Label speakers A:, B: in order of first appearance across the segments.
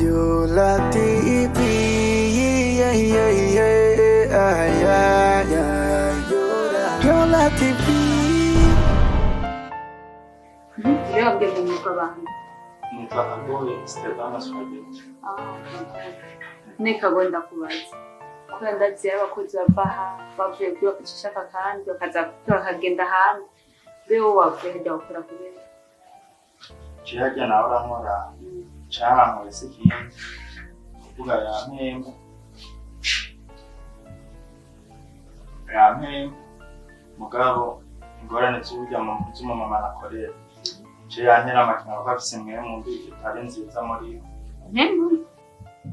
A: Yola TV. Yeah, yeah, yeah, yeah, yeah. Yola, Yola TV.
B: Rero babwiye ngo mwuka abantu.
C: Nitwa Kagoye Stefano Swageti.
B: Nekago ndakubaza kubera ndazi abakozi bava aha bavuye kuri bakacishaka kandi bakaza bakagenda ahandi, mbe wowe wavuye hajya gukora kubera?
C: Je harya nawe urankora carankoye, si ikindi kuvuga yampemba, yampemba, mugabo ingorane z'uburya z'umumama nakorera, je yantera amakenga kuko afise impwemu mbi itari nziza muri we.
B: Mpemu?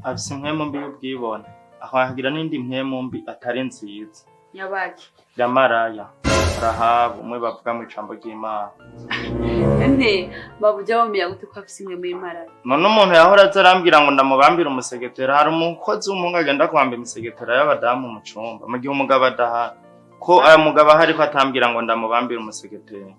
C: Afise impwemu mbi y'ubwibone, akagira n'indi mpwemu mbi atari nziza.
B: Nyabaki?
C: Ya maraya Rahabu, umwe bavuga mu ijambo ry'Imana.
B: Ene babuja bamenya gute ko afise imwe muri maraya?
C: None umuntu yahora aza arambwira ngo ndamubambire umusegetera, hari umukozi w'umuhungu agenda kubamba imisegetera y'abadamu mu cumba mu gihe umugabo adahari, ko aya mugabo ahari ko atambwira ngo ndamubambire umusegetera?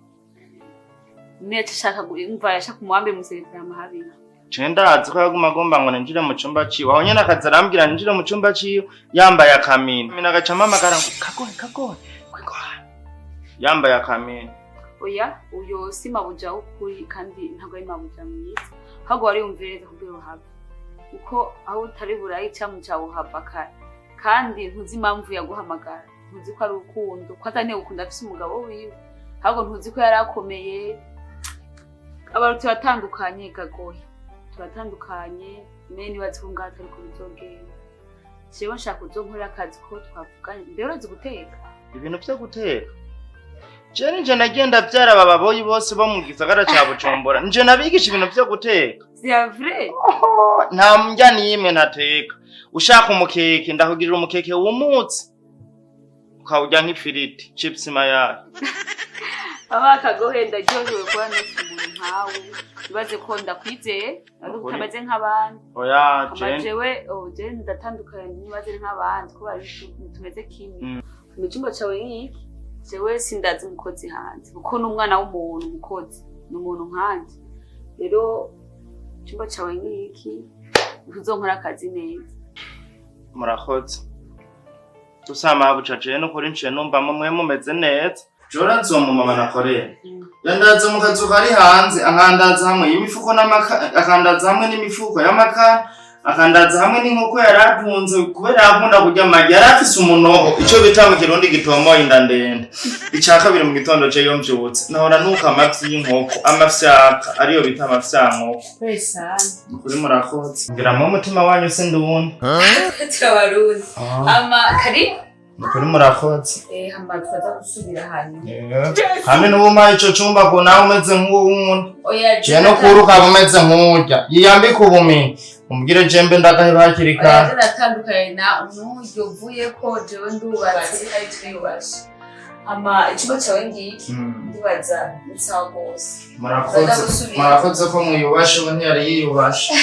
B: Niyo ashaka umva yashaka umuwambe musegetera amahabiri.
C: Je ndazi ko yaguma agomba ngo ninjire mu cumba ciwe, aho nyene akaza arambwira ninjire mu cumba ciwe yambaye akamina, mina agacamo amagara ngo kagoye kagoye kwigora yambaye akamina.
B: Oya, uyo si mabuja w'ukuri kandi ntabwo ari mabuja mwiza, ahubwo wari yumvireza kugira uhave, kuko aho utari burayica muca uhava kare, kandi ntuzi impamvu yaguhamagara, ntuzi ko ari urukundo, ko atari gukunda afise umugabo wiwe, ahubwo ntuzi ko yari akomeye. Abantu turatandukanye gagoye, turatandukanye mbe nibazi ko ngaho atari ko bizogenda. Jewe nshaka uzonkorera akazi ko twavuganye. Mbere urazi guteka?
C: Ibintu vyo guteka, je nije nagenda vyara aba baboyi bose bo mu gisagara ca Bujumbura, nije nabigisha ibintu vyo guteka.
B: C'est vrai?
C: Nta ndya n'imwe ntateka. Ushaka umukeke, ndakugirira umukeke wumutse ukawurya nk'ifiriti, chips mayai.
B: Baba kagohe, ndaryohewe kuba nafise umuntu nkawe. Ibaze ko ndakwizeye ariko
C: Ukuri.
B: utameze nk'abandi.
C: Oya.
B: Ama
C: Je
B: jewe, oh, je ndatandukanye ntibaze nk'abandi ko bari tumeze kimwe. Mu cyumba cawe nk'iki, jewe sindazi umukozi hanze, kuko n'umwana w'umuntu, umukozi ni umuntu nkanje. Rero icyumba cawe nk'iki, uzonkora akazi neza.
C: Murakoze. Gusa mabuja, jewe nukuri nciye numvamo mwe mumeze neza. Jewe urazi uwo mumama nakorera, yandaza mu kazu kari hanze, akandaza hamwe imifuko n'amaka, akandaza hamwe n'imifuko y'amakara, akandaza hamwe n'inkoko yari atunze, kubera yakunda kurya amagi. Yari afise umunoho, ico bita mu Kirundi gitomoye inda ndende. Ica kabiri, mu gitondo je iyo mvyutse nahora nuka amavyi y'inkoko, amafyaka ariyo bita amafyankoko. Ukuri murakoze, ngira mu mutima wanyu sinduwundi.
B: Turabarundi ama kari.
C: Ukuri murakoze.
B: Hama tukaza gusubira hanyuma.
C: Kandi n'ubu ico cumba ko nawe umeze nk'uwundi.
B: Oya.
C: Je no kuri ukaba umeze nk'urya yiyambika ubumenyi, umbwire jembe ndagaheba hakiri
B: Oya.
C: kare.
B: Natandukanye na n'uburyo uvuye ko jewe ndubatse kandi turiyubashe. Ama ikigo cyawe ngiki, ndibaza ni sawa rwose.
C: Murakoze, murakoze ko mwiyubashe, ubu ntiyari yiyubashe.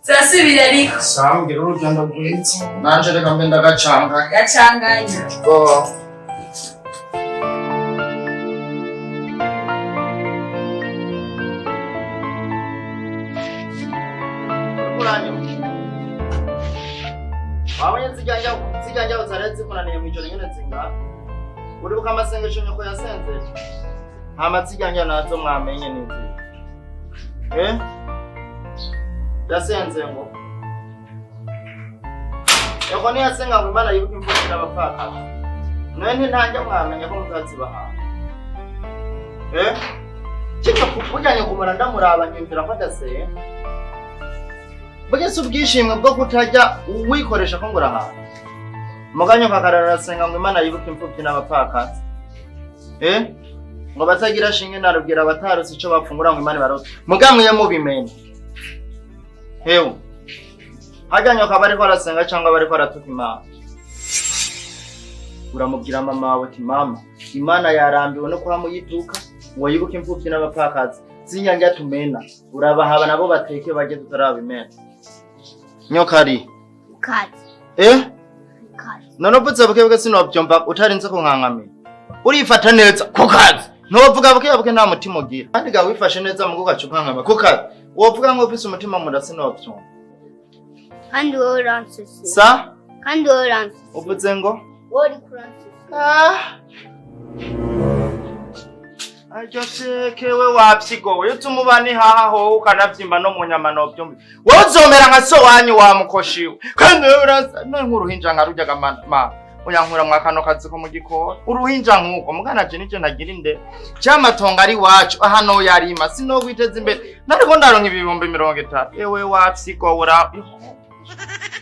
B: Turasubira ariko.
C: Sambwira urugendo rwiza, nanje reka mbe ndagacanga.
B: Gacanganya.
C: Go. Wabonye zirya njya zari zikunaniye mw'ijoro nyene zingana, uribuka amasengesho nyoko yasenzeje? Hama zirya njya nazo mwamenye n'izihe? Eh, yasenze ngo nyoko ntiyasenga ngo Imana yibuke imfuvyi n'abapfakazi? None ntanjya mwamenye ko mutazibahaye? Eh, kino burya nyoko ndamuraba nyumvira ko adasenga. Burya si ubwishimwe bwo kutajya wikoresha ko ngo urahaha muganya ukakarara, arasenga ngo Imana yibuke imfuvyi n'abapfakazi, eh, ngo batagira shinge narubwira abatarose ico bafungura, ngo Imana ibarose. Muga mwiye mubimenye, hewe harya nyoka aba ariko arasenga cyangwa aba ariko aratuka Imana? Uramubwira mama wawe ati: "Mama, Imana yarambiwe no kuba muyiduka ngo yibuke imfuvyi n'abapfakazi, zinyanja tumena urabahaba nabo bateke barye tutarabimena." Nyoka ari
D: Kazi.
C: Eh.
D: Kazi.
C: None uvuze buke buke sinovyumva, utarinze kunkankamira. Urifata neza ku kazi, ntiwovuga buke buke, nta mutima ugira. Kandi ga wifashe neza mu ugaca ukankama ku kazi, wovuga ngo ufise umutima munda sinovyumva.
D: Kandi wowe uransesera.
C: Sa.
D: Kandi wowe uransesera.
C: Uvuze ngo?
D: Wowe uriko uransesera.
C: Ah. Aryo sheke we wapyigowe utuma uba nihaha howe ukanavyimba no mu nyama novyumva. Wowe uzomera nka so wanyu wa mukoshiwe. Kandi wewe urasa none nk'uruhinja nka rurya ma. Uyankura mwa kano kazi ko mu gikoni. Uruhinja nkuko mugana je nije nagira inde. Cyamatongo ari wacu aha no yarima sinogwiteza imbere. Nariko ndaronka 30,000. Ewe wapyigowe ura.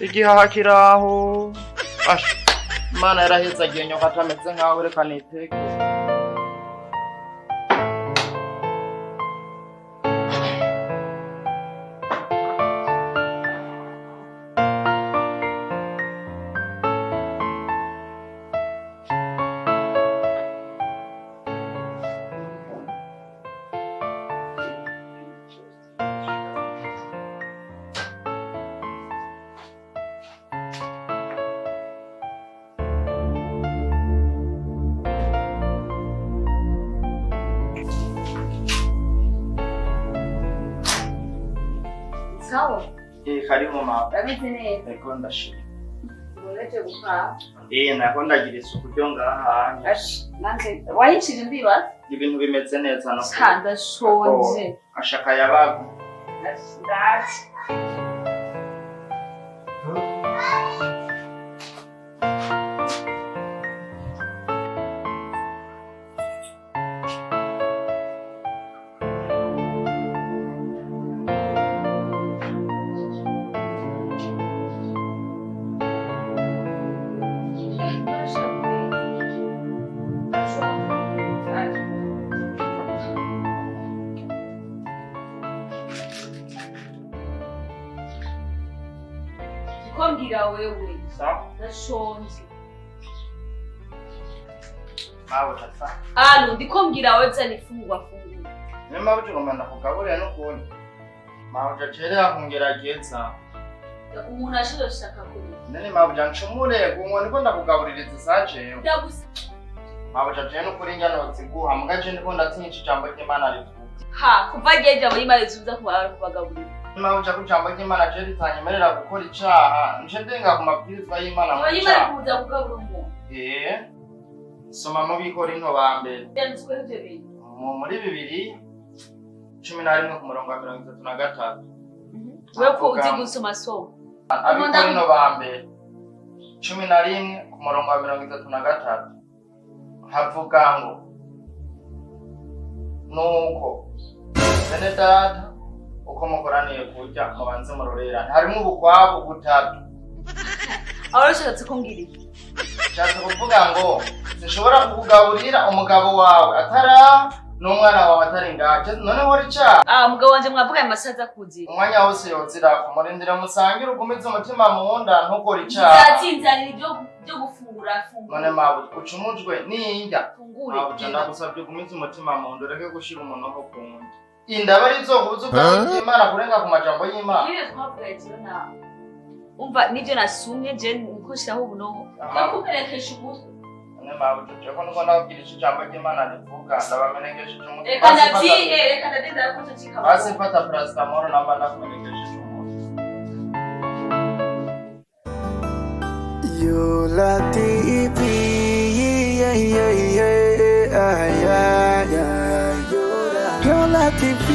C: Igihaha kiraho. Asha. Imana yarahezagiye nyoka atameze nkawe reka niteke.
B: Sawa.
C: Karibu mama.
B: Urameze neza.
C: Ego ndashima.
B: Ureje gutaha.
C: Nako ndagira isuku ryo ngaha.
B: Ash, nanje wayinshije ndibaza.
C: Ibintu bimeze neza no.
B: Cha ndashonje.
C: Ashaka yabaga.
B: Ash, ndaje. Kombwira wewe
C: Sawa.
B: ndashonje.
C: Mawe tasa.
B: Alo, ndikombwira wewe zana ifungurwa fungura.
C: Niyo mpamvu ugomba ndakugaburira n'ukundi. Mawe ucacerera kungerageza.
B: Umuntu ashobora gushaka kurya.
C: None mawe ncumure ngo niko ndakugaburira izisajewe.
B: Ndagusa.
C: Mawe ucaciye n'ukuri njya noziguha mugace ndiko ndatinya ijambo ry'Imana rivuga.
B: Ha, kuva ryeje abo imana izuza kubagaburira.
C: Mawe uca ku ijambo ry'Imana je ritanyemerera gukora icaha. Nce ndenga ku mabwirizwa y'Imana mu
B: Abo imana
C: caha.
B: kuza kugabura umuntu.
C: Soma mu Bikorinto ba mbere.
B: Byanditsweho ivyo bintu.
C: Muri 2:11 ku murongo wa 33.
B: Wewe ko uzi gusoma soma.
C: Abikorinto ba mbere 11 ku murongo wa 33 havuga ngo nuko bene data uko mukoraniye kurya mubanze murorerane. Harimo ubukwabu butatu.
B: Aho urashatse kumbwira iki?
C: Nshatse kuvuga ngo sinshobora kukugaburira umugabo wawe atara n'umwana wawe atari ngaha. Noneho rica
B: Ah, mugabo wanje mwavuga ayo masaha aza kuzira.
C: umwanya wose yozirako murindira musangire ugumize umutima mu nda ntukore icaha.
B: Nzatinzanira ibyo byo gufungura fungura.
C: None mawe ucumujwe n'indya.
B: Fungure.
C: Mabuja ndagusabye ugumize umutima mu nda ureke gushira umunoho ku nda. Inda aba arizo kubuza ubwami bw'Imana kurenga ku majambo y'Imana.
B: Nibyo twavuga ejo nawe. Umva nibyo nasumye je niko nshiraho ubunoho. Ndakumerekesha umutwe.
C: None mabuja jewe ko niko ndababwira ico ijambo ry'Imana rivuga ndabamenekesheje umutwe.
B: Reka ndavyihe, reka ndagenda kuco cikaba.
C: Basi fata paracetamol namba ndakumenekesheje umutwe.
A: Yola TV, yeah, yeah, yeah, yeah, yeah. Yola TV.